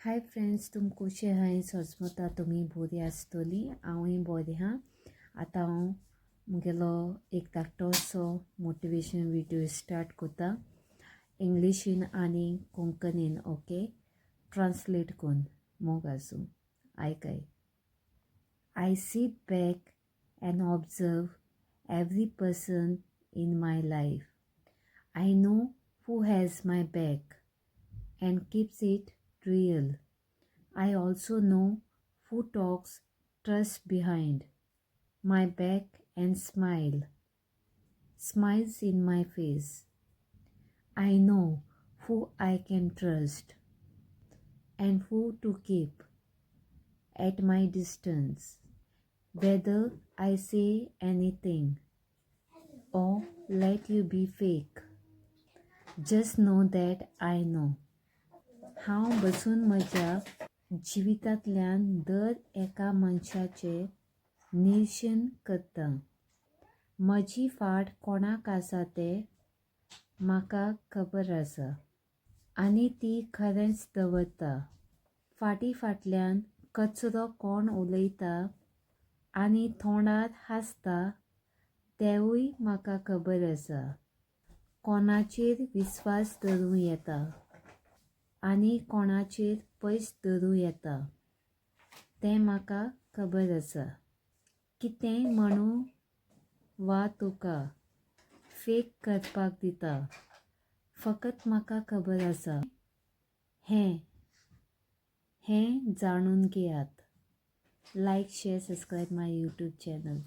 Hi friends, तुम कशें आहाय? सोजमता तुमी बरी आसतली. हांवूय बरें आहा. आतां हांव मुगेलो एक धाकटोसो मोटिवेशन विडियो स्टार्ट करता इंग्लिशीन आनी कोंकणीन. ओके, ट्रांसलेट करून. मोग आसूं. आयकाय. I sit back and observe every person in my life. I know who has my back and keeps it real. I also know who talks trash behind my back and smiles in my face. I know who I can trust and who to keep at my distance. Whether I say anything or let you be fake, just know that I know. हांव बसून म्हज्या जिवितांतल्यान दर एका मनशाचें निरीक्षण करतां. म्हजी फाट कोणाक आसा तें म्हाका खबर आसा आनी ती खरेंच दवरता. फाटी फाटल्यान कचरो कोण उलयता आनी तोंडार हांसता तेंवूय म्हाका खबर आसा. कोणाचेर विस्वास दवरूं येता आनी कोणाचेर पयस दवरूं येता तें म्हाका खबर आसा. कितेंय म्हणूं वा तुका फेक करपाक दिता, फकत म्हाका खबर आसा हें हें जाणून घेयात. Like, share, subscribe my YouTube channel.